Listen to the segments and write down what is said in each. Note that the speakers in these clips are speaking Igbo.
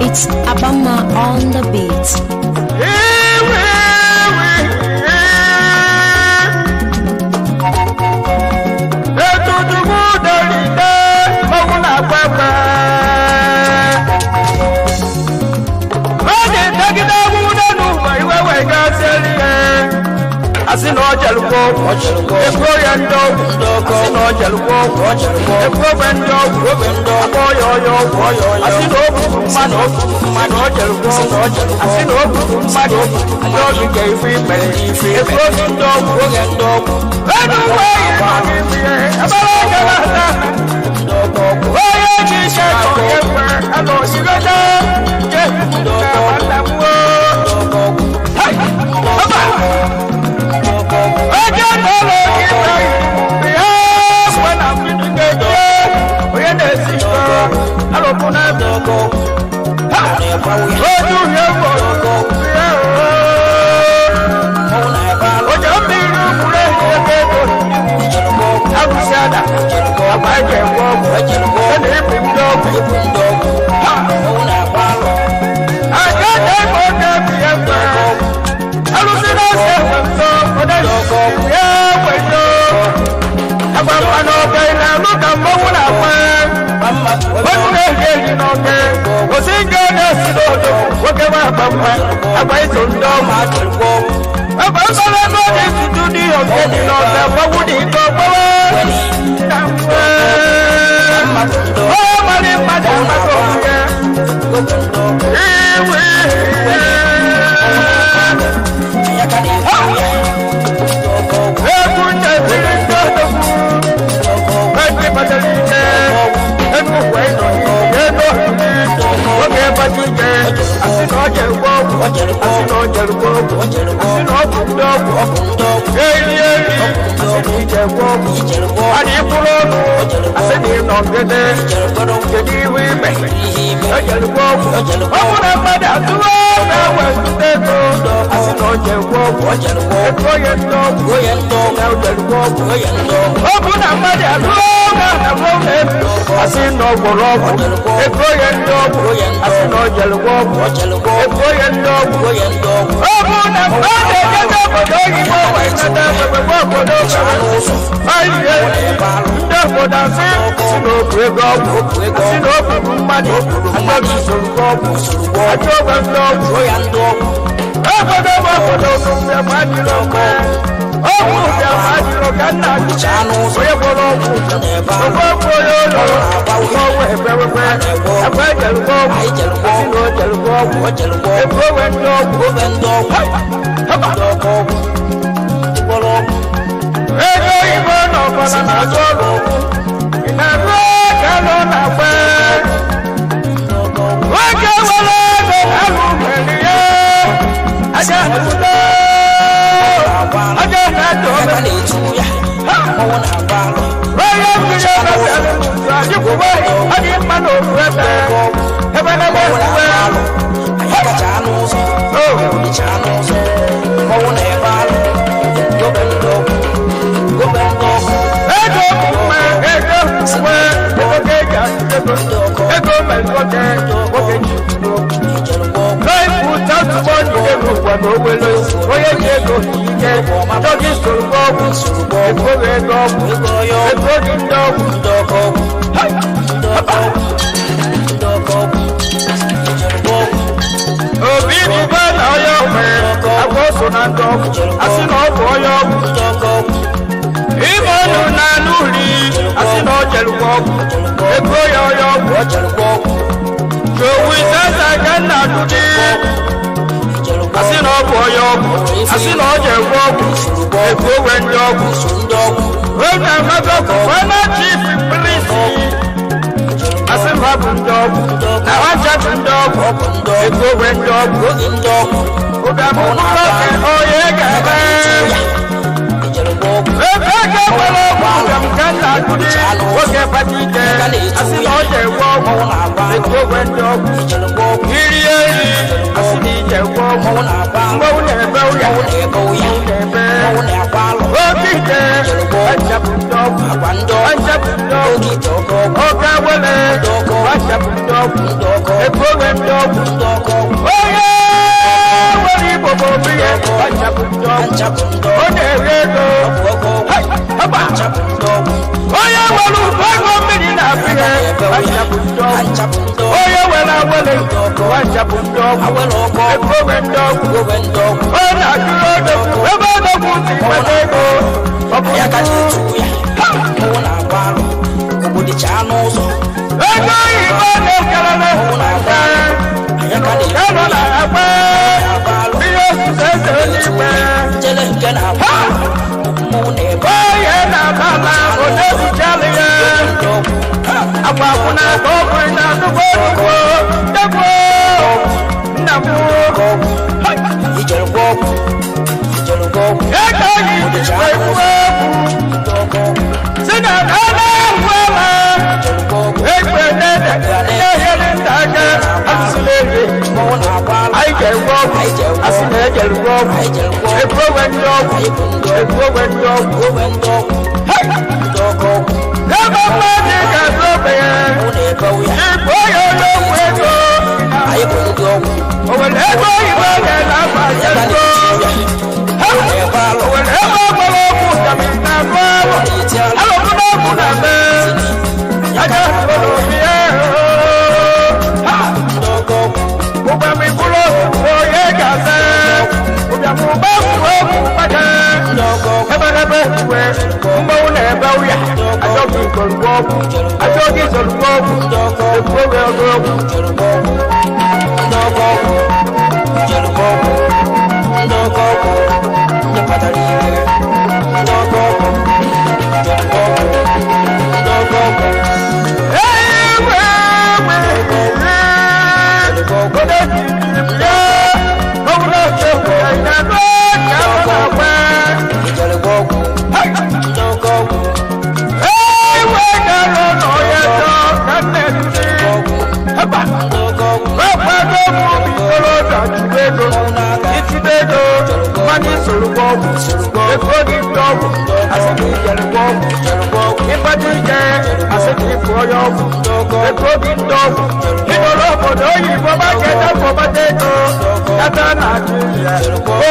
It's Abama on the beat. Asị na ọ jelụkwa ọgwụ, ekwuo ya ndị ọgwụ. Asị na ọ jelụkwa ọgwụ, ekwuo ogbe ndị ọgwụ, akpọ ya ọya ọgwụ. Asị na o gburu mmadụ, mmadụ ọ jelụkwa ọgwụ. Asị na o gburu mmadụ, ndị ọgwụ ga ife ikpere, ekwuo oge ndị ọgwụ, oge ndị ọgwụ. Enu uwe yi nọ n'ime ihe, ebere oge na-ata. Onye ji ike ka onye kwe, ala osigote, nke na nwanne m o. Hey! Ọba! Onye tọrọ gị ihe ekwe na mmiri ga-eje, onye na-esi iko alụpụ na ebe. Ha! Onye uhie gwọrọ ihe ojo mmiri ukwuru ehihie ebe ego arụsị ada agba eji egwe ọgwụ e na-ebi ndị ọgwụ. Ha! Aka na-eme oge ebi ekwe arụsị na-ese ekwe nsọ ya ekwe nsọ agba n'ọbịa ị na-anụ ka mmọnwụ na-akwa onye na-ehi ehi n'ọkẹ osi nke na-esi n'odo nwoke nwa agba mma agba iso ndị ọma agba mkpara n'oge itutu dị oke dị n'ọbịa mmọnwụ dị ike ọgbawa na mgbe onye mara mmadụ amaka onwe ya iwe. Egwu nne-ebiri ndị odogwu ego ịbatara ike ego ụwa ịnọ ego oge ịbata ike. Asị na ọ jere ọgwụ, asị na ọ jere ọgwụ, asị na ọ bụ ndị ọgwụ eri eri, asị na ije gwa ọgwụ ana ịkwụrụ ọnụ, asị na ịnọ ngede kedu ihu ime ejere gwa ọgwụ. Ọ bụ na mmadụ atụrụ na-ewe zụta ego, asị na ọ jere gwa ọgwụ, ego ya ndị ọgwụ na o jere gwa ọgwụ. Ọ bụ na mmadụ atụrụ na anagwọ na-ebi, asị na ọ gwọrọ ọgwụ, ego ya ndị ọgwụ, asị na ọ jere gwa ọgwụ, ego ya ndị ọgwụ. Ọ bụ na mmadụ ejebe obodo oyibo wee nata egbegbe obodo ahịhịa, ndị obodo asị si na okwu ego ọgwụ, asị na o gburu mmadụ, mmadụ usoro ọgwụ achọ ogwe ndị ọgwụ. Obodo bụ obodo ụbịam adịrọ mma, ọgwụ ụbịam adịrọ ka nna onye gwọrọ ọgwụ ofe ọgwụ onye ụlọ ọgwụ ebewekwe agba ejerugbo ọgwụ, asị na o jerugbo ọgwụ, ebe owe ndị ọgwụ. Ego oyibo na ọbara na-azụ ọrụ ị na-arụ ka alụ na-agba nwoke nwere ego alụ nwere ya aja na-atụle aja na-atụ onye mmiri emebere adịkwuwe adị mma n'ofu ebe ebe na ebe ekwuwe. Ego bụ mma, ego mgbe ego ga-eji atụ ego, ego mere nwoke nwoke ji n'ikwu tatụbọ ndị ego ụgwa na owele onye ji ego ike chọgị soro ọgwụ ego ego ọgwụ ego gị ndị ọgwụ. Obi bụba na onye ọgwụ agwa so na ndị ọgwụ, asị na ọ bụ onye ọgwụ ime ọnụ na anụ uri, asị na ọ jerukwa ọgwụ, ego ya onye ọgwụ. Jowu isesa ka nna dụdị, asị na ọ bụ onye ọgwụ, asị na ọ jekwa ọgwụ, ego owe ndị ọgwụ. Onye amago fọma chief polisi, asị na ọ bụ ndị ọgwụ na ha chapụ ndị ọgwụ, ego owe ndị ọgwụ. Ụbịam mkpụrụ onye ga-eme ebe ego nwere ọgwụ ụbịam ka nna dụdị nwoke kpata ike, asị na ọ jekwa ọgwụ. Ego ogwe ndị ọgwụ. Iri eri, asị na ije gwọ ọgwụ. Mmanwụ na-ebe ụya. Na-ebe. Oke ite, echepụ ndị ọgwụ. Echepụ ndị ọgwụ. Oke awele, echepụ ndị ọgwụ. Ego ogwe ndị ọgwụ. Onye nwere Igbo bụ obi ya, echepụ ndị ọgwụ. Ọ na-eri ego. Hai, haba. Onye nwere ụkọ ego mmiri na-abụ ihe, echepụ ndị ọgwụ. Onye nwere awele, echepụ ndị ọgwụ. Ego ogwe ndị ọgwụ. Ọ na-ajụrụ odogwu ebe odogwu si nweta ego. Ọ bụ Ya ka na-etu ya mmanwụ na-agba alụ ogbodichaa n'ụzọ. Ego oyibo na-ekelele Ya ka na-etu ego ya na-agba agba alụ ihe osise eze eluigwe. Njele nke na-agba alụ mmanwụ na-ebe. Onye na-aba ala onye ebuchala ya. Ndị ọgwụ. Akwa akwụna ka ọ bụ na nnukwu nnukwu degbo nna m. Ọgwụ ijere gwa ọgwụ ijere gwa ọgwụ. Ego oyibo egwu egwu Ndị ọgwụ si na ala ahụ ala. Ijere gwa ọgwụ. Egbe nene na-enyere nta aka asụsụla eri. Mmanwụ na-agba alụ. Anyị ga-egwe ọgwụ asị na ejerugwe ọgwụ. Egwu ogwe ndị ọgwụ. Egwu ogwe ndị ọgwụ. Ogwe ndị ọgwụ. Ndị ọgwụ ọgwụ. Ebe mmadụ ga-azụ ogbenye. Mmanwụ na-ebe ụya. Igbo ya onye ọgwụ ego. Anyị bụ ndị ọgwụ. O nwere ego oyibo ga-ele afa Ya ka ego. na-etu ya mmanwụ na-ebe alụ. O nwere ebe ọgbara ọgwụ ka na abụ alụ. Na-eti alụ. Alụmụ n'ọgwụ na be. Ya ka Aja na-agba hụrụ obi ya. Ha! Ndị ọgwụ ọgwụ. Ụbịam iburu onye ga-aza. Ụbịam ụba kwuru okwu mkpata. Ndị ọgwụ ọgwụ. Ebe uwe mmanwụ na-ebe ụya. Ajọ gị igorugbo ọgwụ. Ajọ gị izorugbo ọgwụ. Ndị ọgwụ ọgwụ. Ekwu oge ọgụ ọgwụ. Ijere gwa ọgwụ. Ndị ọgwụ ọgwụ. Ijere gwa ọgwụ. Ndị ọgwụ ọgwụ. Ndị kpatara ike. Ndị ọgwụ ọgwụ. Ijere gwa ọgwụ. Ndị ọgwụ ọgwụ. Ewe ewe. Ijere gwa ọgwụ. Odo ya. Ọbụla oche ya na ka ọ na-agba. Ijere gwa ọgwụ. Ndị ọgwụ ọgwụ. Ewe gara ụlọ ya chọọ ka nne ndị. Ọgwụ. Haba. Ndị ọgwụ ọgwụ. Ọkwado ụmụ ikorobịa chụrụ ego. Itinye ego, mmadụ isorokwa ọgwụ. Ego gị ndị ọgwụ, asị na ijerukwa ọgwụ. Ijere gwa ọgwụ. Ịgbado ike, asị na ịfụ onye ọgwụ. Ego gị ndị ọgwụ. Ịnọrọ obodo oyibo gbaketa kwọbata ego. Kata na Naịjirịa,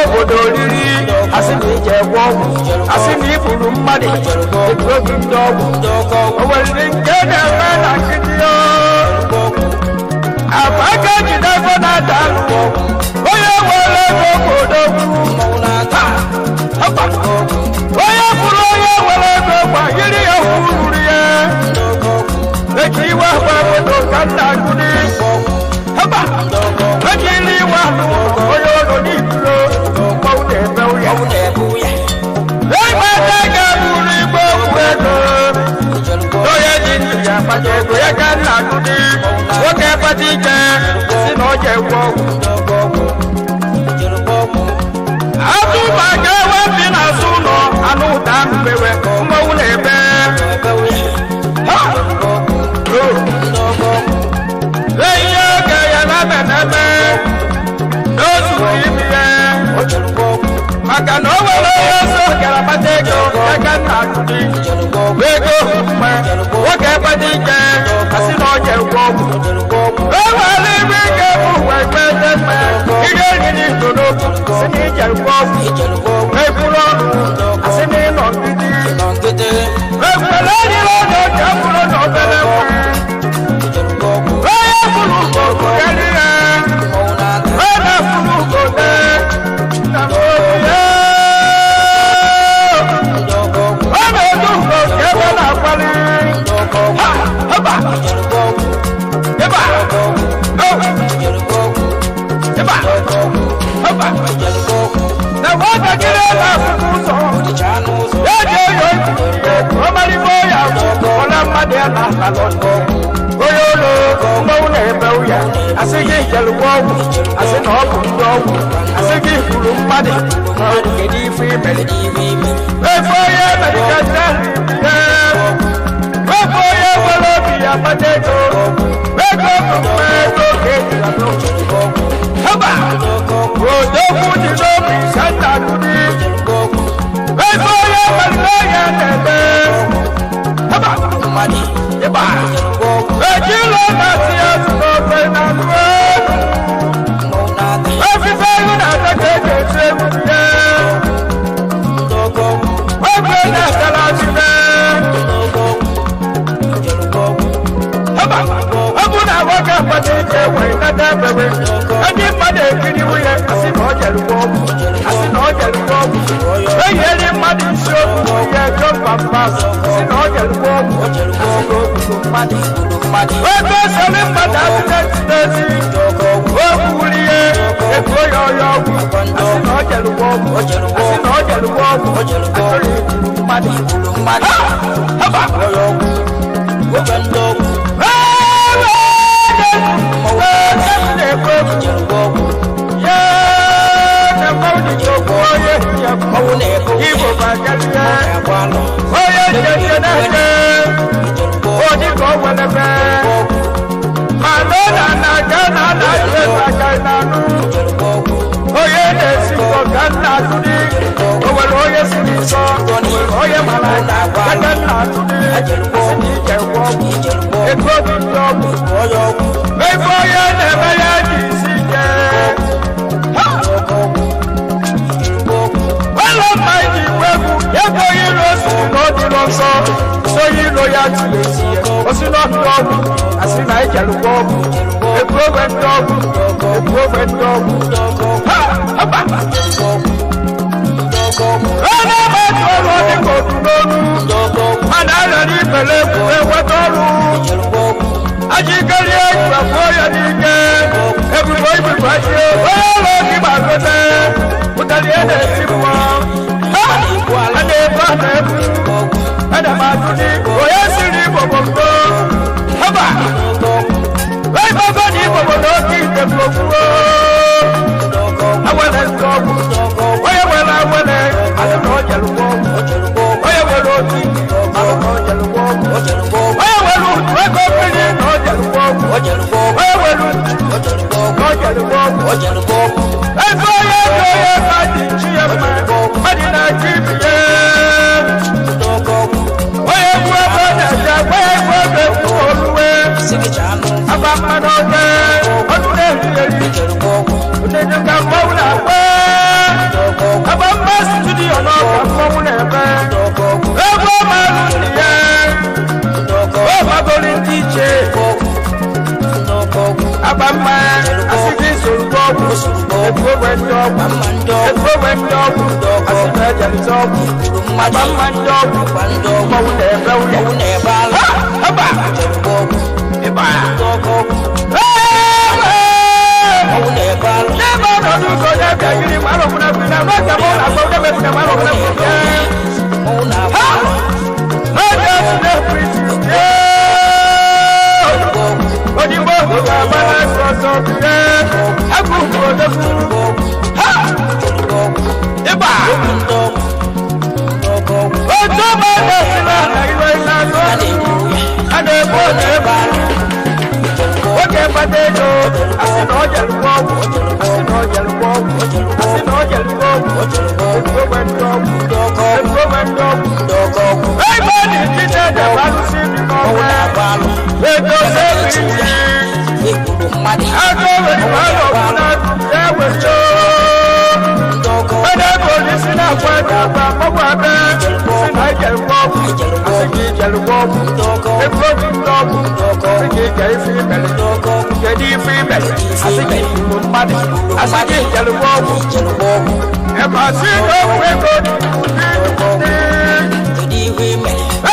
obodo oriri, asị na ije gwa ọgwụ. Asị na igburu mmadụ, ego gị ndị ọgwụ. Ndị ọgwụ ọgwụ. O nwere nke na-eme na nkịtị o. Àbájá jìdá gbọ́dọ̀ dànù. Onye nwere ego bụ odogwu. Mmanwụ na-ata. Hapa. Onye kwuru onye nwere ego gbanyere ya kwuru ya. Ndị ọgwụ ọgwụ. Eji iwe agba obodo ka nna gụrụ. Ọgwụ. Hapa. Ndị ọgwụ ọgwụ. Ejiri iwe ahụ onye ụlọ n'iburo. Mmanwụ na-eme ụya. Mmanwụ na-ebe ụya. Egbe ga buru igbe okwu ego. Ijere gwa ọgwụ. Onye ji ndụ ya akpata ego ya ka nna gụrụ. Nwoke kpata ike si na ọ ga-egwu ọgwụ. Ndị ọgwụ ọgwụ. Ijere gwa ọgwụ. Atụmaka ewe bi n'azụ ụlọ anụ ụda mbewe mmanwụ na-ebe. Na-ebe ụya. Ha! Ijere gwa ọgwụ. O! Ndị ọgwụ ọgwụ. Eyi oge ya na-eme n'eme n'ozu imi ya. Ijere gwa ọgwụ. Maka na o nwere onye ọzọ gara kpata ego ya ka nna akụdi. Ijere gwa ọgwụ. Ego mgbe nwoke kpata ike asị na ọ ga-egwu ọgwụ. Ijere gwa ọgwụ. E nwere ime ike bụ uwe kpete mgbe ihe eriri ndụ n'okwu si na ijere gwa ọgwụ. Ijere gwa ọgwụ. Ekwuru ọnụ asị na ịnọ nkịtị. Nọ nkịtị. Ekwere eriri ọnụ ka bụrụ na obere nwa. Ijere gwa ọgwụ. Onye kwuru ugo karịa ya. Mmanwụ na-ata. Onye kwuru ugo dee. Nna m obi Ndị ọgwụ ọgwụ. Ọ na-edu ugo ka ebe na-akwali. Ndị ọgwụ ọgwụ. Ha! Haba! Ijere gwa ọgwụ. Ịba! Ọgwụ. O! Ijere gwa ọgwụ. Ịba! Ọgwụ ọgwụ. Haba! Ijere gwa ọgwụ. Na nwatakịrị na-afụkwa ụzọ. Dịchaa n'ụzọ. Ya ji oyo ibu ihe. Ọmarịma ya bụ ọla mmadụ ya na-ala n'ọnụ. Onye ụlọ mmanwụ na-ebe ụya. Asị gị jelụgwa ọgwụ. Asị na ọ bụ ndị ọgwụ. Asị gị gburu mmadụ. Ma ọ bụ kedu ife imere? Kedu ife imere? Efe onye mere ka nne ya. Efe onye nwere obi ya. akpata ego. Ego bụ mma, ego ka eji abụ. Haba! Odogwu dị n'obi santa kudi. Ego ya nwere ya na-eme. Haba! Ịba! Ejila na-asị ya zụta ofe na anụ elu. Ofufe ewu na-ata ka eji esi egwu ya. Ogwe na-atara achịcha. Haba! Ọ bụ na nwoke akpata ike wee nata ebebe. Ndị mmadụ ekiri nwunye, asị na ọ jere ụgwọ ọgwụ. Asị na ọ jere ụgwọ ọgwụ. Eyieli mmadụ isi okwu ya ego pampas. Asị na ọ jere ụgwọ ọgwụ. Asị na o gburu mmadụ. Ego sọrọ mmadụ accident n'ezi. O kwuru ihe, ego ya ọya ọgwụ. Asị na ọ jere ụgwọ ọgwụ. Asị na ọ jere ụgwọ ọgwụ. Achọrọ igburu mmadụ. Ha! Haba! Onye na-esi ka nna atụdị, o nwere onye siri nsọ, o nwere onye mara aka ka nna atụdị, asị na ije gwọ ọgwụ, ego dị ndị ọgwụ. Ebe onye na-eme ya ji isi ike. Ha! Ụlọ mma iji igwe egwu, ya bụ onye iro si na ọ dịrọ nsọ, so onye iro ya tiri esi ya. Osi na ọdụ ọgwụ, asị na ijelụkwa ọgwụ. Ebu ogwe ndị ọgwụ, ebu ogwe ndị ọgwụ. Ha! Haba! Ọ na-eme etu ọrụ dị ka otu n'olu, mana arịọrọ ibele egwu enweta ọrụ. Ajikerie igwe ya n'ike, ebubo ibubo achie, onye ọrụ gị ma gote, ụtarị e na-esi mmụọ. Ha! A na-ebu a na-ebu, ana m atụ dị, onye siri Igbo bụ mbụ. Haba! Ebe na Igbo bụ n'oke ite bụ ofuo. Awele ndị ọgwụ, onye nwere awele, asị na ọ jere ụgwọ ọgwụ. Onye nwere otu, asị na ọ jere ụgwọ ọgwụ. Onye nwere utu ego mmiri na ọ jere ụgwọ ọgwụ. Onye nwere utu na ọ jere ụgwọ ọgwụ. Ebe onye ego ya mmadụ chi ya mma, mmadụ na-achọ ibi ya. Onye gbuo ebe ọ na-eje, gwa ya egwu ebe egwu oluwe. Aba mmanụ oge, ọnụ na-eri eri. Ụdịdị ka mmanwụ na-agba. Aba mma studio n'ọka mmanwụ na-eme. Egwu ọmalụ ndị ya. Ọ gbagoro ndị iche. Aba mma, asị gị soro gị ọgwụ. Ebu ogwe ndị ọgwụ. Ebu ogwe ndị ọgwụ. Asị na ejelite ọgwụ. Aba mma ndị ọgwụ. Mmanwụ na-ebe ụlọ. Ha! Haba! Ịba! N'ebe ọnọdụ ụzọ onye bịa yiri mara ọbụla bụ na n'oge mụ na agba ụdebe bụ na mara ọbụla bụ ya. Ha! N'oge otu na-ekwu isi, yee! Odigbo ohu ga-agba n'ọsọ ọsọ bie. Agụ bụ odogwu. Ha! Ịba! Otu ọma na-esi n'ala iwe na-azụ. A na-ebu ọ na-ebu. Oge mgbata ego, asị na ọ jere ụgwọ ọgwụ, asị na ọ jere ụgwọ ọgwụ, asị na ọ jere ụgwọ ọgwụ, ebu ogwe ndị ọgwụ, ebu ogwe ndị ọgwụ. Ebe ọ na-eji na-eje bụ alụsị dị n'ọnwa. Ego sebi ego were alụ ọgwụ na ya wecho. Onye ego onyeisi na-akwa ego akwa mgbagwo abe, sị na ijere ụgwọ ọgwụ, asị gị ijere ụgwọ ọgwụ, ebu ogwe ndị ọgwụ, asị gị ije ife imere. Kedu ife imere? Asị gị gburu mmadụ, asị gị ijere ụgwọ ọgwụ. Ebe asị na ọgwụ ego dị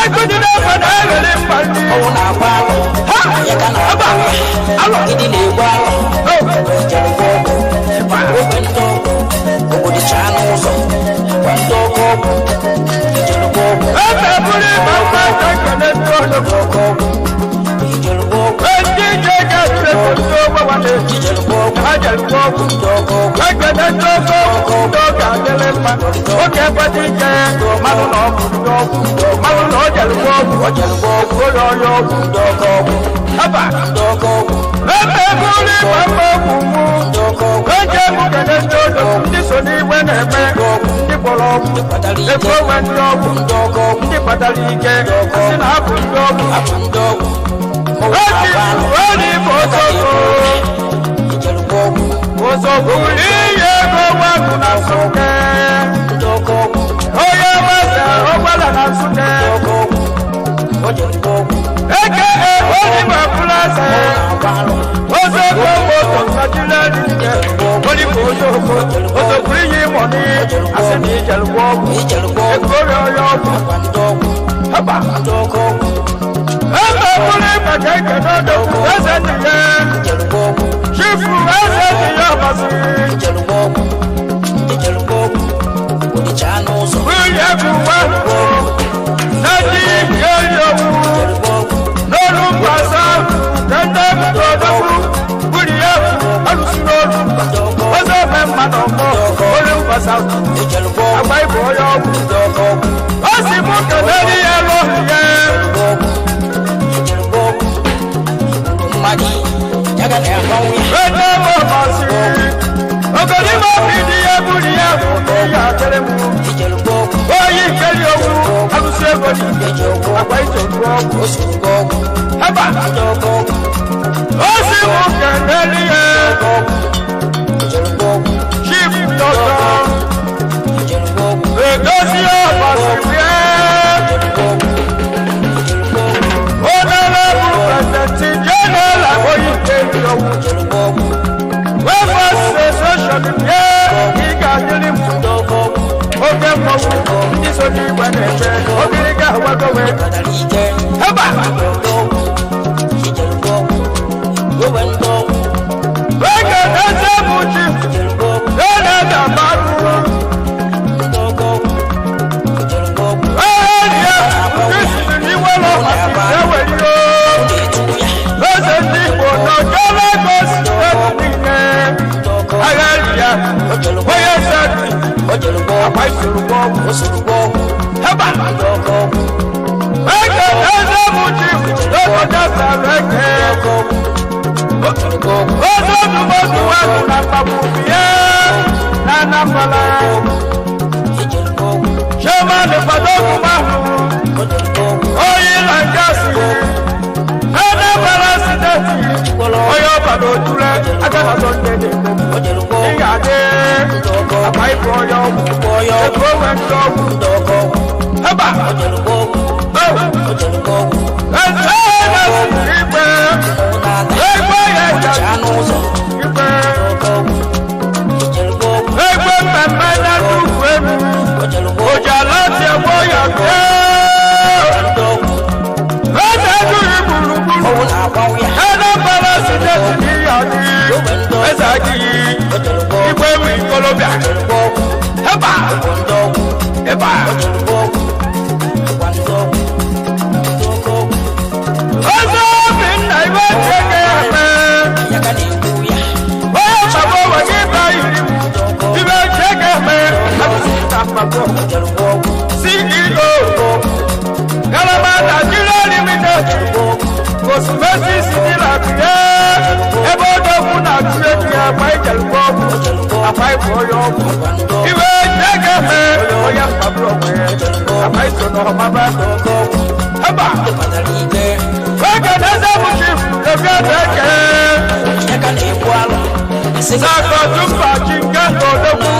ego dị n'afọ na-ewere mma ndị. Ha! Aba! Alọ! Ebe bụrụ ịba mma ka nkele ndị ọlụgụ. Ndị ije ga-ere ndị ogbe nwanne. Ha jelụgwọ ọgwụ. Ekele ndị oke ọgwụ, ndị oge adịrị mma. Oge ekweta ike mmanụ na ọgwụ, ndị ọgwụ mmanụ na ọ jelụgwọ ọgwụ, onye ọya ọgwụ. Haba ebe ebe ụlọ ịgba mma ọgwụ mụ. Eji emu kele ndị odo, ndị so n'igwe na-eme, ndị kpọrọ ọgwụ ebe onwe, ndị ọgwụ, ndị kpatara ike si na abụ ndị ọgwụ. Eji onye ibe ozoko ozoko iyi ego wagụ na Nsụka, onye gbasa ọgbala na Nsụka, eke onye igbe bụrụ eze ozoko moto Nigeria niile. Onye igbe ozoko ozoko iyi mọni asị na ijelụgwọ ọgwụ ego onye ọgwụ. Haba ebe bụrụ ịba ka eke n'ọdụ eze ndị ya, chifu eze ndị ya ọbasi. Nwunye bụ nwa na ndị eri owu n'olu mgbasa ka ndị odogwu buru ya alụsi n'olu ọzọ eme mma na ọgbọ olu mgbasa agba ịbụ onye ọgwụ. Ọ sị mụ kelere ya lụ ya. Ede m ọbasi ogodime obi dị ya buru ya bụ ya chere m oyi nkeri owu alụsi ego n'ike agba ije ọgwụ. Haba ó sì mú kẹ̀lẹ́lì yẹn, chief doctor edozi ọbasi bíẹ́ honorable president general oyi nkeri owu wefas association bíẹ́ gíga nílí mú oge mmọnwụ ndị so n'igwe na-eche ogiriga agbagowe. Haba oge na-eze bụ chief na-ede mmadụ. Eze ndị Igbo n'ọjọ Lagos steeti niile, agha ya onye eze akwa isoro ọgwụ. Heba eke eze bụ chief n'obodo sara eke oze odumodu ahụ na mkpagbu ya na Anambra, chairman Fadogun ahụ oyi na nkasi Anambra steeti, onye ọbara otule aganazọ ndị dị ị ga-adị akwa ịbụ onye ọgwụ ebe onwe ndị ọgwụ. Heba igbe egbe ya igbe egbe mmemme na nnukwu elu oji ala ti egbo ya bịa eze duru gburugburu Anambra steeti n'ihe ọdị eze adịghị igwe ewu ikolobịa. Heba eba eze obi nna iwe cheke eme onye mgbagbo onwe gị ba iri ibe cheke eme asụsụ na mgbagbo. CEO Galaba Nigeria Limited, Cosmetics dị na Akụye ebe odogwu na-atụ egwu ya akpa ijelụgwọ ọgwụ akpa ịbụ onye ọgwụ iwe cheke eme onye mgbagbo onwe akpa iso n'ọmaba. Heba oge na-eze bụ chief ebi eke sakọtumba chi nke odogwu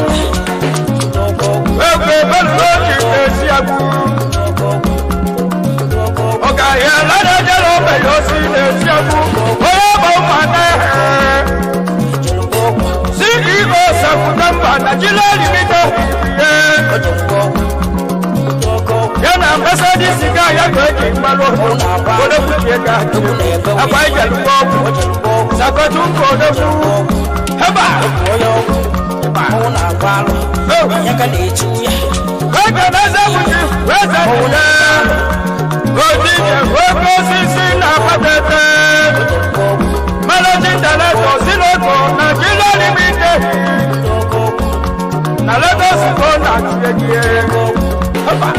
egwu ebeluochi na-esi egwu ọga ya ladajere ọbẹ ya osi na-esi egwu onye bụ ụmụada. CEO Sakutemba Nigeria Limited ya na ambassador siga ya ka eji mmanụ odogwu ji ego akwa ijelụgwọ ọgwụ sakọtumba odogwu. Heba oge na-eze bụ chief eze niile ojije oke osisi na-akpatete managing Managing Director, Senator, Nigeria Limited, na Lagos kọ́ na tiẹ̀tiẹ̀. Haba.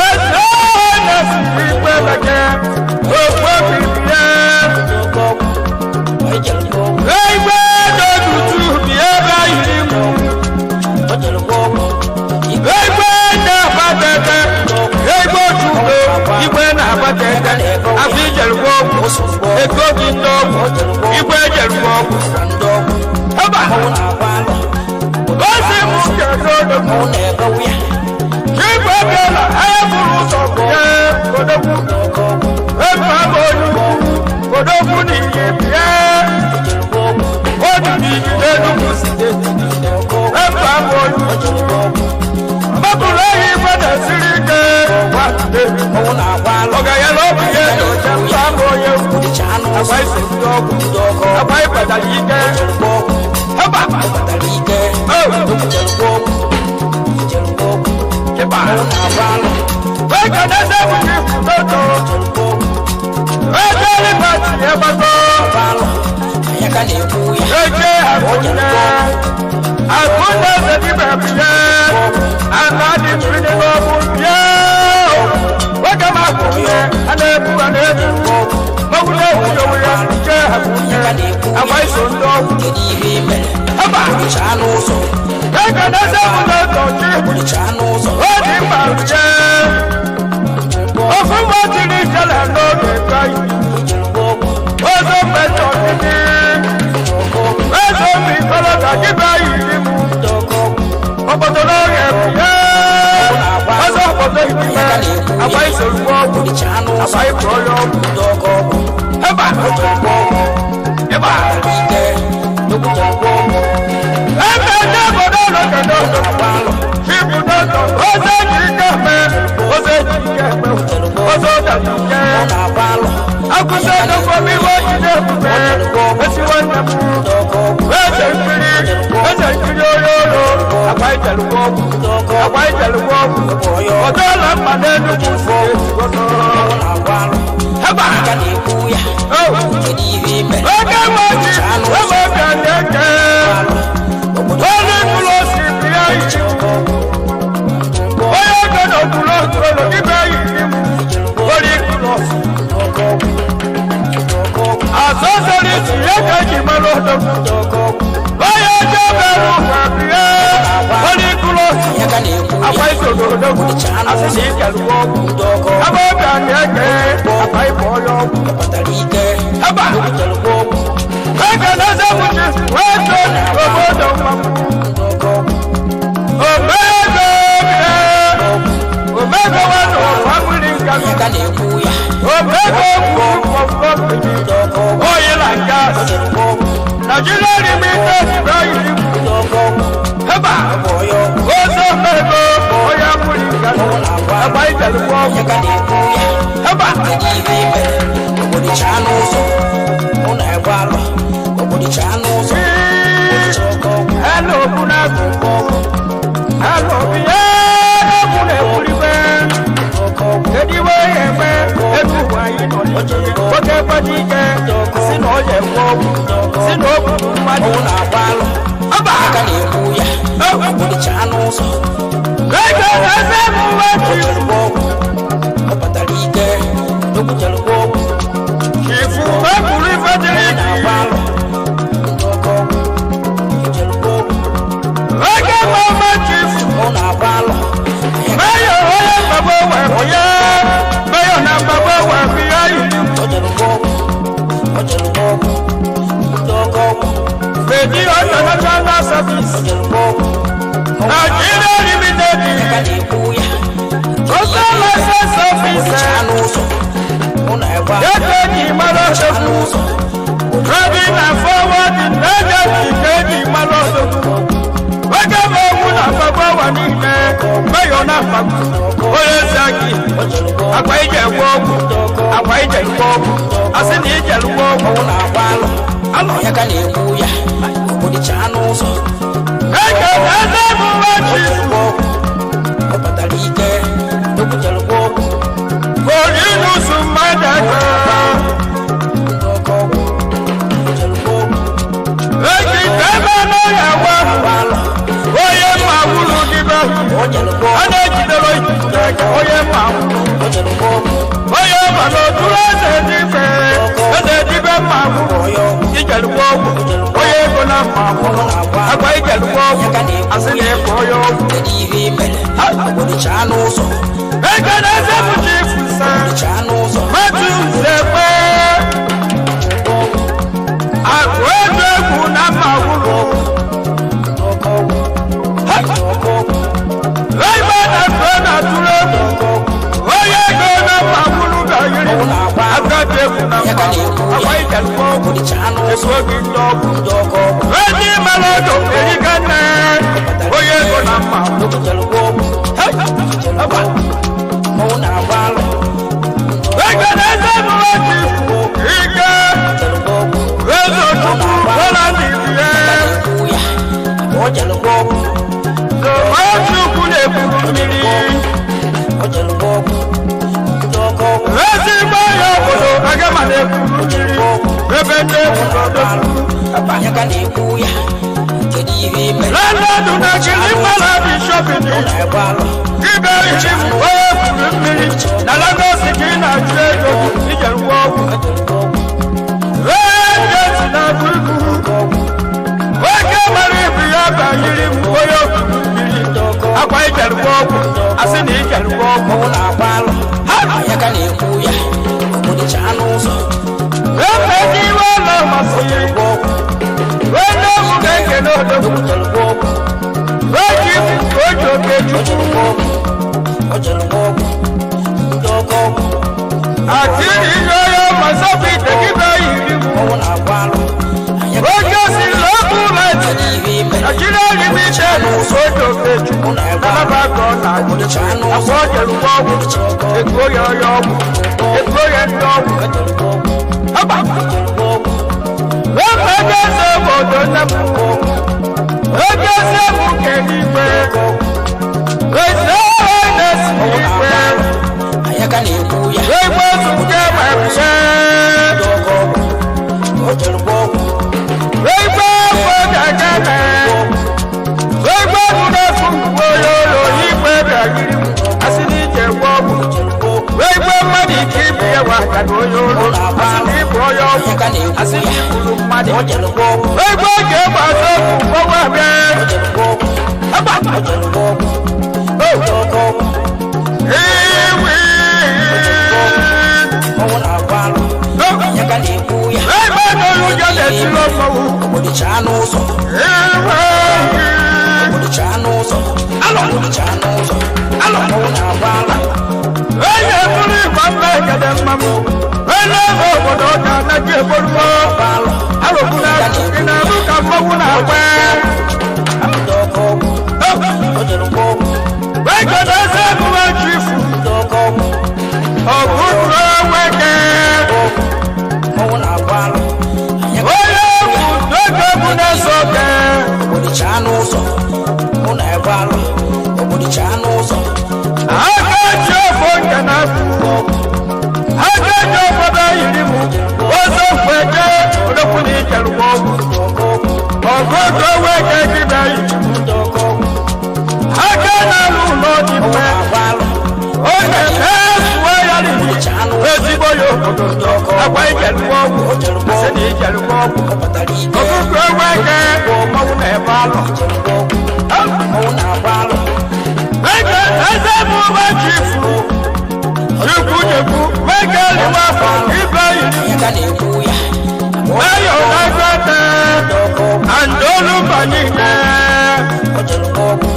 Ẹsẹ̀ ẹ̀nẹ́sì ìgbẹ́ lẹ́kẹ́, òkú bìbí ẹ̀. Ẹgbẹ́ dòdùtù bí ẹ bá yìí mú. Ẹgbẹ́ náà tẹ̀tẹ̀, ẹgbẹ́ òtútù, ìgbẹ́ náà bá tẹ̀tẹ̀. Àfi ìjẹ̀lúwọ́ ètò ti tọ́, ìgbẹ́ ìjẹ̀lúwọ́. Haba. Ó sì mú kẹ̀kẹ́ òdòdó. Igwe bịara, anyị buru ụzọ bịa odogwu. Ebe abụ onye odogwu n'ihe bịa. Odu n'ihe Enugu steeti. Ebe abụ onye mgbapụrụ ehi igwe na-esiri ike. Nwatide. Ọga ya na ọbụ ya na-oche mba abụ onye ukwu. Agwa isi ndị ọgwụ. Agwa ịkpatara ike. Haba. Oh. Ịba. Weka na-eze bụ ifu n'otu. Eze Liberty Egbako. Eke Akunne. Akunne Zedibe bie. Ana dị mmiri n'ọbụ bie. Weka m Akunne. A na-ebu a na-ebu. Mawule ewuyowu ya nke Akunne. Agwa iso ndị ọgwụ. Haba. Weka na-eze bụ n'otu chi. Ọ dị mkpa bie. Ofu mgbe tiri ijele n'oge ka Ozo mmetọ ọdịdị. Eze omi kọlọta dibịa yiri mụ. Ọkpọtọ n'ọrịa ebube. Ọzọ ọkpọtọ ibime. Agba isoro ọgwụ. Agba ịkụ ọrịa ọgwụ. Eba. Eba. Ebe ndị obodo nọ kedu Chibu dọtọ. Ozo ji ike eme. Ozo ji ike eme. Ozo dara ike. Akụsọ dọkọ mi wọ́n jide ebube. Esi nwanne m. Eze mmiri, eze mmiri oyoyo, agba ijelụgwọ ọgwụ, agba ijelụgwọ ọgwụ, ọdọọla mma n'Enugu steeti gọzọ. Haba! Oh! Oke nwaji, ebe ọbịa na-eke, onye mkpụrụ osi bịa iji, onye ego na okpuru okpuru ibe yi imu, onye mkpụrụ osi. Asọsọrọ isi ya ka eji mara odogwu. Onye ọjọọ bịara ụwa bịa, onye mkpụrụ osi. Akwa isoro odogwu, asị na ikelụwa ọgwụ. Ebe ọbịa na-eke, akwa ịbụ ọya ọgwụ. Haba! Eke na-eze mụchi, wee too obodo mmanwụ. Omego bịa, omego nwanne ụwa mmiri nkanụ. Omego kwuru kọmpọmpini, oil and gas. Nigeria Limited bịa Haba! Ozo omego, onye mmiri nkanụ. Akwa ijelụwa ọgwụ. Haba! Hello, Bunagu. Hello, Bia. Buna Ediwe eme egwu anyị nọ n'ije. Oke gbadi ike si na ọ ya ekwe ọgwụ si na o gburu mmadụ. Aba! Ego eze bụ nwa Chifu ekwuru ife dịrị gị. Ego mama chifu. Mayor onye mgbagbo wee bụ ya. Mayor na mgbagbo wee bụ ya yi. Fedi International Service. Nigeria Limited. Social License Officer. Ego eji mara odogwu. Trading and forwarding agency ka eji mara odogwu. Oge bụ okwu na mgbagbo ụwa niile. Mayor na mgbagbo. Onye eze gị. Akwa ije gwa ọgwụ. Akwa ije gwa ọgwụ. Asị na ije gwa ọgwụ. Alọ. Eke eze bụ nwa chifu. Orinusu mmadụ aka. na-agba alụ. Akwa ijelụgwọ ọgwụ, asị na ịkpọ ya ọgwụ. Kedu ihe i mere? Obodo chaa n'ụzọ. Eke na-eze bụ chifu sa. Obodo chaa n'ụzọ. Mmadụ nzekwe. Akụ ego egwu na mma wụrụ. Ndị ọkọ ọgwụ. Ndị ọkọ ọgwụ. Ebe na-atụ na-atụrụ egwu. Onye ego na mma wụrụ ga-ayiri. Aka dị egwu na mma. Akwa ijelụgwọ ọgwụ. Obodo chaa n'ụzọ. Esu oge ndị ọgwụ. Ndị ọkọ ọgwụ. Onye mara ọdụ erika nne. Onye ego na mma wụrụ. Jere gwa ọgwụ. Jere gwa ọgwụ. Mmanwụ na-agba alụ. Eke na-eze bụ chifu. Ike. Jere gwa ọgwụ. Eze Chukwu bọla n'ibi ya. Na-ekwu ya. O jere gwa ọgwụ. Chukwu na-ekwuru mmiri. O jere gwa ọgwụ. Ndị ọkọ ọgwụ. Ezigbo ya obodo agama na-ekwuru mmiri. Ebe ndị obodo. Ya ka na-ekwu ya. Kedu ihe i mere? London na Kilimala Bishop dị. Na-agba alụ. Ibe ichi m onye kwuru mmiri. Na Lagos ka ị na-achụ ego ije rụọ ọgwụ. O jere gwa ọgwụ. Ee, si na-atụ ibu. Nwoke mara ibu ya banyere m onye kwuru mmiri. Akwa ije rụọ ọgwụ. Asị na ije rụọ ọgwụ. Mmanwụ na-agba alụ. Ya ka na-ekwu ya. Obodo chaa n'ụzọ. Ebe ndị iwe ụlọ masịrị. Gwa ọgwụ. Onye ọgwụ ga-ekene odogwu. O jere gwa ọgwụ. Oji oji oke O chukwu. jere gwa ọgwụ. O jere gwa ọgwụ. Ndị ọkọ ọgwụ. Àti ihe onye masọpụ ite gị bịa yiri m. Mmanwụ na-agba alụ. Ya ka Oge si lọkụ lati. kedu ihe i mere? Nàìjíríà limited oji oke chukwu. Nalaba ka ọ na-agụ. Obodo chaa n'ụzọ. Akwa o jere gwa ọgwụ. Ego ya ọya ọgwụ. Ego ya ndị ọgwụ. O jere gwa ọgwụ. Haba. O jere gwa ọgwụ. Ebe ebe eze obodo nne m. Ebe eze bụ nke n'igwe. Eze na-esi n'igwe. Ya ka na-ekwu ya. Egbe zụta ma ebube. Ndị ọkọ ọgwụ. O jere gwa ọgwụ. Egbe afọ ga-aga mee. Egbe bụ n'efu ololo igwe bịagiri m. Asị na ije gwa ọgwụ. O jere gwa ọgwụ. Egbe mmadụ ike ibu ya wa aka na onye olu. Asị na ịbụ onye ọgwụ. Ya ka na-ekwu Asị na ya. igburu mmadụ. O jere gwa ọgwụ. Egbe ji egbe azụ ọgwụ gbawa bịa. O jere gwa ọgwụ. Agba. O jere gwa ọgwụ. Ndị ọkọ ọgwụ. Iwi. Mmanwụ na-agba alụ. Ya ka na-ekwu ya. Egbe n'olu ụjọ na-esiri ọmọwụ. Obodo chaa n'ụzọ. Iwi. Obodo chaa n'ụzọ. Alọ. Obodo chaa n'ụzọ. Alọ. Mmanwụ na-agba alụ. Onye bụrụ igwe mma ekele mmanwụ. Onye ebe obodo ọ ga-anaji eboruo. Agba alụ. Arụkwụ na-akụ gị na-arụ ka mmanwụ na-agba. Ndị ọkọ ọgwụ. O jere gwa ọgwụ. Ego na-eze emume chifu. Ndị ọkọ ọgwụ. Ọgụgụ nweke. Mmanwụ na-agba alụ. Ya ka Onye egwu n'oge egwu na-eso oke. obodo chaa n'ụzọ. Mụ na-agba alụ. Obodo chaa n'ụzọ. Aka ji ofo nke na-afụ. Aka ji obodo yiri m. Ozo kweke odokwu na ikerukwa ọgwụ. Ndị ọkọ ọgwụ. Ọgụgụ nweke gị bịa yiri m. Ndị ọkọ ọgwụ. Aka na-alụ ụlọ dị Mmanwụ mfe. na-agba alụ. Onye na-efuwe ya n'ihi ezigbo ya obodo. Akwa ikerukwa ọgwụ. Asị na ikerukwa ọgwụ. Ọ kpatara ike. Ọgụgụ nweke mmanwụ na-ebe alụ. O jere gwa ọgwụ. Mmanwụ na-agba alụ. Eke eze bụ ụba chifu. Chukwu nyekwu meke liwafọ ibe yiri. Ya ka na-ekwu ya. Eyo na-ekwete Ndị ọkọ ọgwụ. andolu banyine. O jere gwa ọgwụ.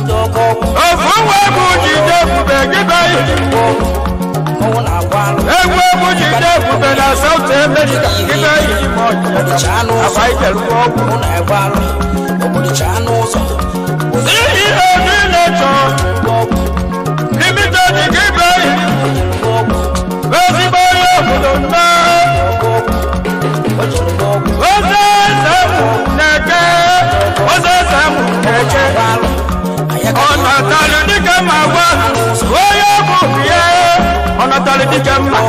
Ndị ọkọ ọgwụ. Ofu nwa bụ jide ebube gị be yiri. Mmanwụ na-agba alụ. Egwu egwu jide ebube na South America gị be yiri ma Obodo ọjị. chaa n'ụzọ. Akwa ijerukwa ọgwụ. Mụ na-agba alụ. Obodo chaa n'ụzọ. CEO niile chọọ Gwa ọgwụ. limited gị be yiri. O jere gwa ọgwụ. Ezigbo onye obodo nne. Ọkọ ọgwụ. O jere gwa ọgwụ. Oze eze mụ na-eke. Oze eze mụ na-eke. Agba alụ. Ya ka Ọ natalụ dịka mma gwa onye bụ ya. Ọ natalụ dịka mma.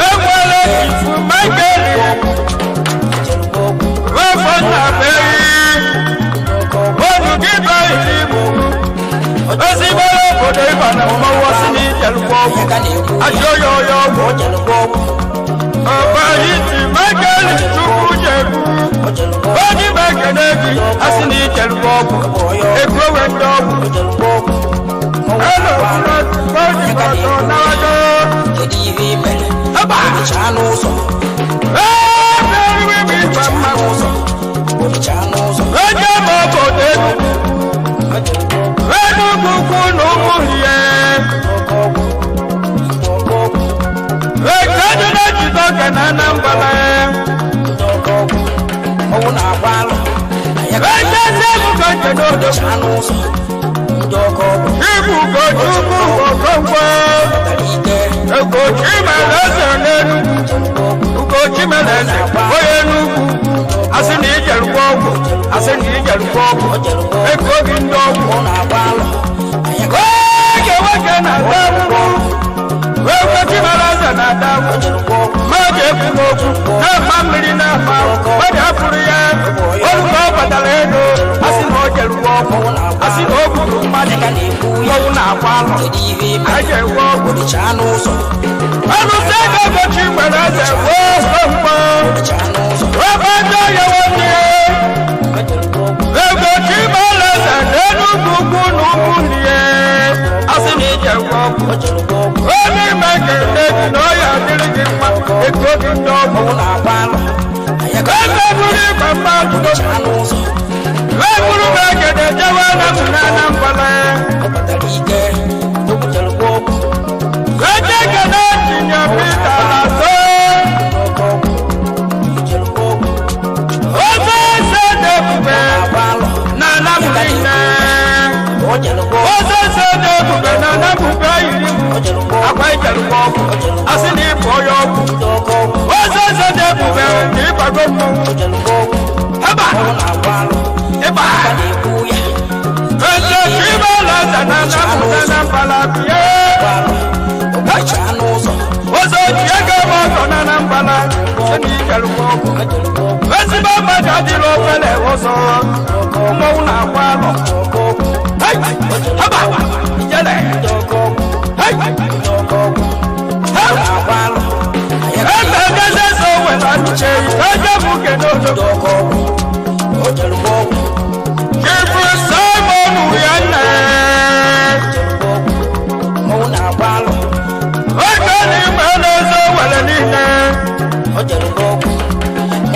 Enwere ifu Michael jere gwa ọgwụ. wefọ nna beghị. Ọkọ ọgwụ. Onu gị ba iri mụ. Ezigbo obodo ịba na mmanwụ ọsị na ijelụkwa ọgwụ. Ya ka na-ekwu ya. Ajọ ya ọya ọgwụ. O jere gwa ọgwụ. Ọba iti Michael Chukwu jegwu. O jere gwa ọgwụ. Onye bekene Chaa n'ụzọ. Ebe eriwe m ịgba Chaa mmanwụ. n'ụzọ. Chaa n'ụzọ. Eje m obodo Enugu. Enugu ukwu na ụmụ ihe. Eke dị na Njideka na Anambra. Ọnwụ na-agba alụ. Eje eze ebuka nje n'odo. Chaa n'ụzọ. Ndị ọkọ ọgwụ Ibu Ugochukwu Okonkwo. kpatara ike. Ugochi mere eze n'Enugu. Ugochi mere eze onye Enugu. Asị na ijerukwa ọgwụ. Asị na ijerukwa ọgwụ. Ego gị ndị ọgwụ. Ọ na-agba alụ. Oge nwoke na-ata ahụhụ. Ugochi mere eze na-ata ahụhụ. Mmadụ ekwughị okwu, na-ama mmiri na-ama, mmadụ afụrụ ya, olùkọ́ batara ego, asị na o jerukwa ọgwụ, asị na o gburu mmadụ, Ka na-ekwu ya. mmọnwụ na-agba alụ, Kedu ihe ime? a ga-enwe ọgwụ. Chaa n'ụzọ. Alụsị ego Ugochi nwere eze wee mkpọ, Chaa n'ụzọ. ebe ndị ọya nwanne ya, Ugochi mere eze n'Enugwu ukwu na ụmụ nne ya, asị na ijerukwa ọgwụ. Onye ime ga-ete gị na ọya adịrị gị mma, ego gị ndị ọgwụ. Ọnwụ na-agba alụ. Eze buru ịgba mmadụ. Chaa n'ụzọ. Eburu m egede jewe na m na Anambra. Ọ kpatara ike. O butere ọgwụ. Eje kene tinye Pita na so. Ọkọ ọgwụ. Butere ọgwụ. Ofe eze dị ebube Na-agba alụ. na Anam niile. O jere ọgwụ. Ofe eze dị ebube na Anam ube yiri m. O jere ọgwụ. Akwa ijerukwa ọgwụ. Asị na ịbụ onye ọgwụ. Ndị ọkọ ọgwụ. Ofe eze dị ebube na ịbago mmọnwụ. O jere ọgwụ. Heba! Ọ na-agba alụ. Ịba! Ka na-ekwu ya. Eze Chibala eze na Anam na Anambra bie. Agba alụ. Chaa n'ụzọ. Ozo ji ego m ọgọ na Anambra. Sị na ijerukwa ọgwụ. O jere ọgwụ. Ezigbo mmadụ adịrị ofele ọzọ. Mmọnwụ na-agba alọ. Hei! Haba! Ijele! Ndị ọkọ ọgwụ. Hei! Ndị ọkọ ọgwụ. Ha! Na-agba alụ. Eze eze eze owela nche, eze m kene Ndị odo. ọkọ ọgwụ. O jere ọgwụ. Chifu Simon Uyanne. Mmanwụ na-agba alụ. Oge n'ime n'eze owele niile. O jere ọgwụ.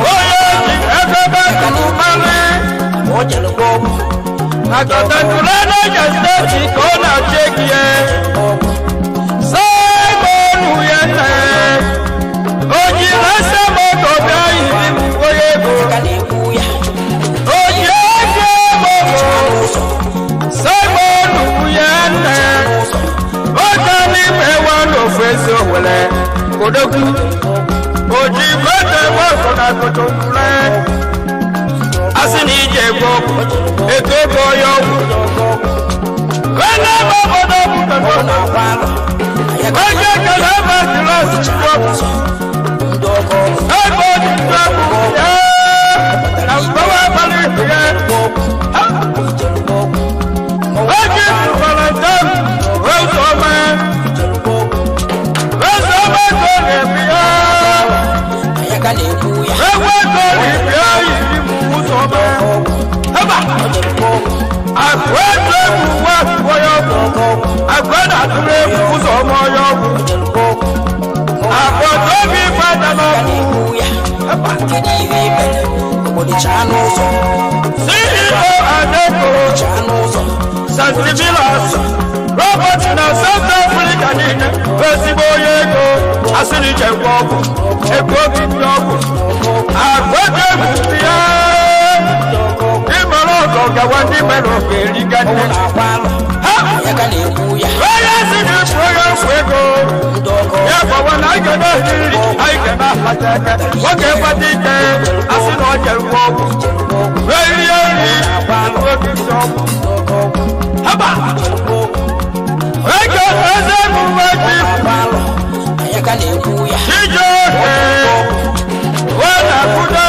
Onye ji efebe mmanụ. O jere ọgwụ. Akọtatụrụ Niger Steeti ka ọ na-achị egie. Ọgwụ. Simon Uyanne. O jiri ese moto bịa yiri m onye ego. Ka na-ekwu ya. Oji ego moto. N'ụzọ. Simon Uyanne. N'ụzọ. Oge n'ime wa n'ofu ezi owele. Odogwu. Oji moto moto na koto ntule. Asị na ije ego ọgwụ. Eto ego ya ọgwụ. Wele ebe obodo bụ Ọ na-agba alụ. Onye kere ebe dịrị chukwu. Ndị ọkọ ọgwụ. Ebe ọ dị ndụ egwu ya. Na mgbawa abalị ihu ya. Ha! Jere ọgwụ. Oji tụbara njem. Ụzọ ọma. Jere ọgwụ. Ụzọ ọma ka ọ na-ebi ya. Anya ka na-ekwu ya. Ewu ego na-ebi ya yiri m ụzọ ọma. Ọgwụ. Haba! O jere ọgwụ. Akụ etu egwu nwa akwụkwọ ya ọgwụ. Ọkọ ọgwụ. Akụ na-atụrụ egwu ụzọ ọma ya ọgwụ. O jere ọgwụ. Akụ ọtọ obi ife ada Ka n'ọgwụ. na-ekwu ya. Kedu ihe i mere? Obodo chaa n'ụzọ. CEO Adeko Chaa n'ụzọ. St. Robert na South Africa niile ezigbo onye ego asịrị ije gwa ọgwụ ego obi ndị ọgwụ akụ etu egwu ndị ya ịmara ọgọ gawa ndị mere oge eriga Ọnwụ nne na-agba alụ. Ha! Anya ka na-ekwu ya. Onye si na ịbụ onye ọgwụ ego Ndị ọkọ ya gbawa na anyị ga na-eri nri anyị ga na-akpacha aka nwoke kpata ike asị na ọ jere gwa ọgwụ wee rie nri obi ndị ọgwụ haba ego eze emume ji na-agba alụ. Anya ka na-ekwu ya. Chijioke wee na-akwụdo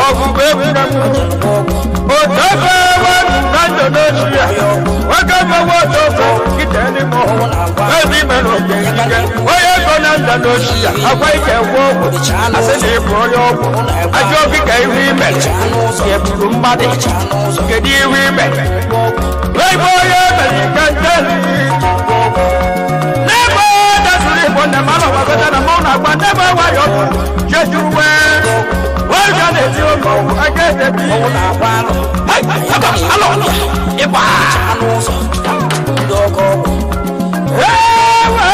ọgụgụ egwuregwu otofe wee na Indonesia nwoke mmewe otofe kite n'ime ọhụụ ezi mere oge ike onye ego na Indonesia akwa ike gwọ ọgwụ asị na ịbụ onye ọgwụ ajọ gị ka ihu imere eburu mmadụ kedu ihu imere ebe onye mere ike nte n'ebe ọ dasịrị igbo. Igbo nne m alọgbagota na mmanwụ na-agba ndị ebe nwayọ bụ jejuwe oge na-eti oge aka edebi. Mmanwụ na-agba alụ. Hey, haba, alọ ịgba. Chaa n'ụzọ, ndị ọkọ ọgwụ. Ewe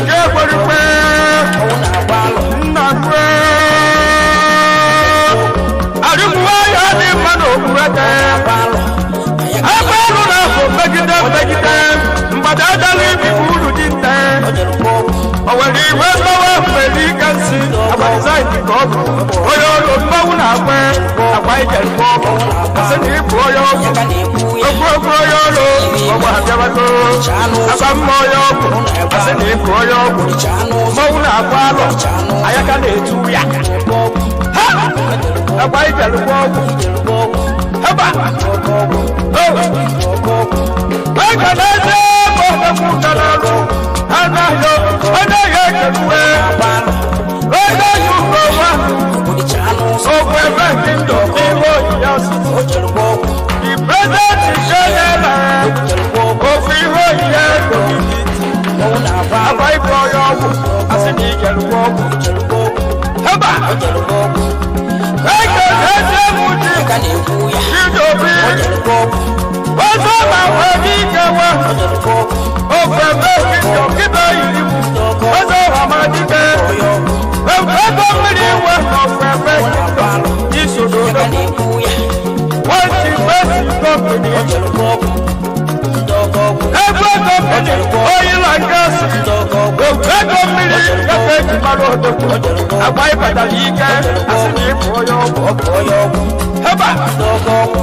ga-ekwerikwe. Mmanwụ na-agba alụ. Nna kwe arịmụwa ya dị mma n'okpuru eke. Agba alụ. Ebe ọrụ na-afọ megide megide mgbada adala ibi bụ uru dị nte. O jere gba ọgwụ. O nwere iwe mgbawa mgbere ike nsi agbadizaịn ka ọ bụ onye ọrụ mmanwụ na-agwa agwa ijere gba ọgwụ asị na ịbụ onye ọgwụ. Ya ka na-ekwu ya. Okwu okwu onye ọrụ ọgwụ abịabago agba mma onye ọgwụ asị na ịbụ onye ọgwụ. Chaa n'ụzọ. Mmanwụ na-agwa alụ ayaka na-etu ya. Gba ọgwụ. Ha! Agwa ijere gba ọgwụ. Jere gba ọgwụ. Heba! Ọkọ ọgwụ. Oh! Ọkọ ọgwụ. Ego na-eze ebe ọgwụ n'ọrụ anaghị anaghị ekeruwe. Agba alụ. Ego yi ugbo nwa. Obodo chaa n'ụzọ. Okwu ebe ndị ndụ n'ime oyiyi osisi. O jere gba ọgwụ. The president general. Jere gba ọgwụ. Ofu ihe oyiyi ego. Mmanwụ na-agba alụ. Agwa ịbụ onye ọgwụ asị na ijerukwa ọgwụ. Jere gba ọgwụ. Heba! Jere gba ọgwụ. Ego na-eze m ji. Ya ka na-ekwu ya. Chidobi. O jere gba ọgwụ. Ọzọ ma nwee ike nwe. O jere gba ọgwụ. Ofu ebe ndị ndụ kibe yiri m. Ndị ọkọ ọgwụ. Ọzọ ọhamadike. Onye ọgwụ. Ego mmiri nwe ofu ebe ndị ndụ isoro. Ya ka na-ekwu ya. Wọ́n ti fẹ́sì kọ́mpìnì. O jere gba ọgwụ. Ndị ọkọ ọgwụ. Ego kọ́mpìnì oyila gasị. Ndị ọkọ ọgwụ. Ego mmiri gafe eji mara odogwu. Agba ịbatara ike asị na ịbụ onye ọgwụ. Ọ bụ onye ọgwụ. Heba! Ndị ọkọ ọgwụ.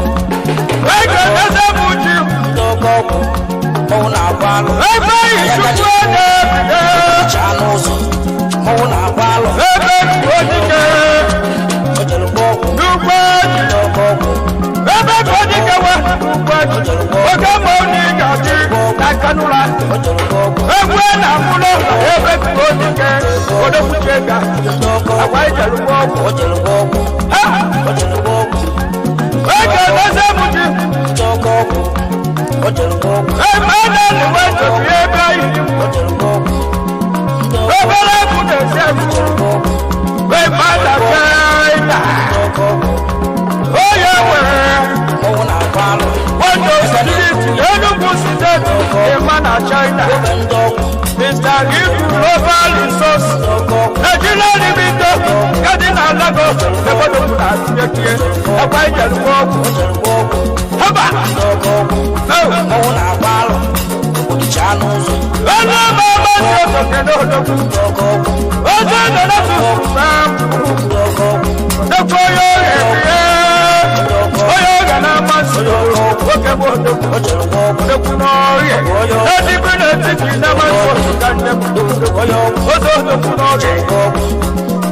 Ego eze bụ ji. Ndị ọkọ ọgwụ. Mmanwụ na-agba alụ. Ebe ichukwu na-ebide. Chaa n'ụzọ. Mmanwụ na-agba alụ. Ebe odike. O jere gba ọgwụ. N'ugbo ji. Ndị ọkọ ọgwụ. Ebe odike we n'ugbo ji. Oge ma onye ga-adị n'aka n'ụlọ. O jere gba ọgwụ. Egwu na mụlọ ebe odike. Odokwuche ga. Ndị ọkọ ọgwụ. Agwa ijerukwa ọgwụ. O jere gba ọgwụ. Ha! O jere gba ọgwụ. Ego eze bụ ji. Ndị ọkọ ọgwụ. O jere gba ọgwụ. Ebe na-eliwe ntobi ebe anyị. O jere gba ọgwụ. Ndị ọkọ Obere egwu na-esi egwu. jere gba ọgwụ. Ebe a na-aga ịda. Ndị ọkọ ọgwụ. Onye nwere Mmanwụ na-agba alụ. Wọ́n Spirit Enugu State Ịma na China. Oge ndị ọgwụ. Mr. Ibu Global Resource. Ndị ọkọ ọgwụ. Nigeria Limited Gadi na Lagos. Ebodo na Atinyekie. Ẹ̀kwa Ìjẹ̀lúkọ ọgwụ. O jere gba ọgwụ. Heba! Ndị ọkọ ọgwụ. Mmanwụ na-agba alụ. Obodo chaa n'ụzọ. Ẹnu ọmọ ọmọ ti ọ̀sọ̀kẹ̀ n'odogwu. Ndị ọkọ ọgwụ. Ojú ìdáná tuntun sáà. Ndị ọkọ ọgwụ. Ekwu onye ọrịa ebie. Ndị ọkọ ọgwụ. Onye ọrịa na-amasị nwoke bụ odogwu. O jere gba ọgwụ. Odogwu n'ọrịa. N'edigbo n'etiti na-amasị otu nne m. Onye ọgwụ. Otu odogwu n'ọrịa. Gba ọgwụ.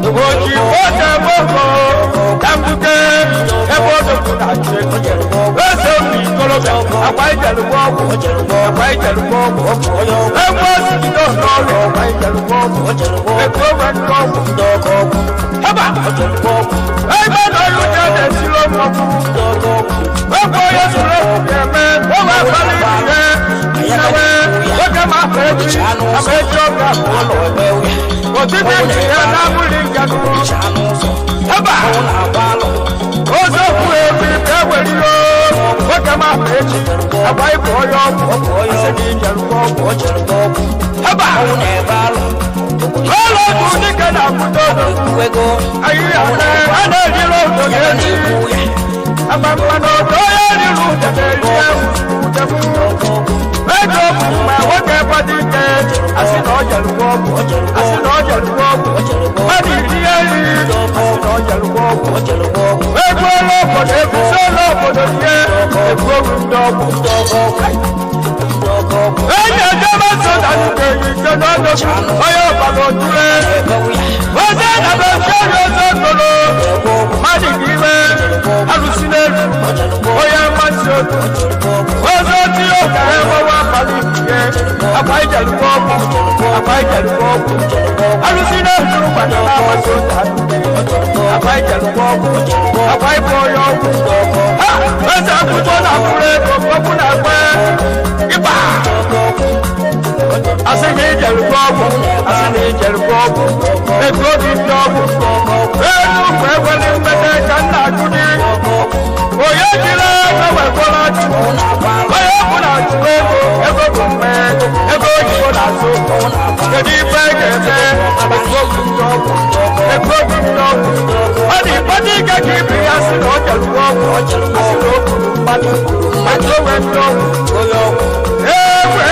Oji oche gbogbo na mbuke ebe odogwu na-achị. O jere gba ọgwụ. Eze m ikolobịa akwa ijelugbo ọgwụ. O jere gba ọgwụ. Akwa ijelugbo ọgwụ. Onye ọgwụ. Egwu osisi n'ọrịa akwa ijelugbo ọgwụ. O jere gba ọgwụ. Ekwu onwe ndị ọgwụ. Ndị ọkọ ọgwụ. Heba! O jere gba ọgwụ. Ebe na ọrụ uche na-esilo mmọnwụ. Ndị ọkọ ọgwụ. Egwu onye sụrụ eme onwe abalị ihe nnewe oge ma afọ echi ama echi ọbịa. Alụ ebe ụya. Otiti ntị ya na-abụghị nganụ. Chaa n'ụzọ. Heba! Mmanwụ na-agba alụ. Ozo okwu ewu ibe ewere ihe oge ma afọ echi agwa ịbụ onye ọgwụ asị na ijerukwa ọgwụ. O jere gba ọgwụ. Heba! Mmanwụ na-ebe alụ. Ụlọ ọgwụ dike na-akwụdo Ekwu ego. ahịhịa a na-eriri ụdọ Ya ka na-eri na-ekwu ya. agbammanụ ọdọ onye riri ụdọ na-eri ewu Ndị ọkọ ọgwụ. Ego bụ mgbe nwoke gbado ike asị na ọ jerukwa ọgwụ asị na ọ jerukwa ọgwụ O jere gba ọgwụ. mmadụ iri ya eriri asị na ọ jerukwa ọgwụ. O jere gba ọgwụ. Egwu ọla obodo egusi ọla obodo rie egwu owu ndị ọgwụ. Ndị ọkọ ọgwụ. Ndị ọkọ ọgwụ. Enyi ejebe so na nke ike n'ọdọgwu onye ọbara otule. Ebe ụya. Oze na be ncheri oze toro Ebe ọgwụ. mmadụ gị iwe arụsị n'elu O jere gba ọgwụ. onye mmasị otu. O jere gba ọgwụ. Oze oti ụka enwewa abalị ihe akwa ijerukwa ọgwụ akwa ijerukwa ọgwụ arụsị n'elu gbana na-amasị otu akwa ijerukwa ọgwụ akwa ịbụ onye ọgwụ. Ha! Eze akwụkwọ na-akwụrụ ego mkpọkpụ na-akpa ịgba. Asị na ijerukwa ọgwụ, asị na ijerukwa ọgwụ, ego gị ndị ọgwụ. Elu ukwu ekweli mmete ka nna ajụ gị. Onye jiri ego wekwara Chukwu. Onye bụ na achụ ego, ego bụ mma ego, ego oyibo na-azụ. Kedu ife ị ga-eme? Ego gị ndị ọgwụ, ego gị ndị ọgwụ. Ọ dị mkpata ike ka ibe ya sị na ọ jerukwa ọgwụ, asị na o gburu mmadụ, mmadụ onwe ndị ọgwụ. Ewe!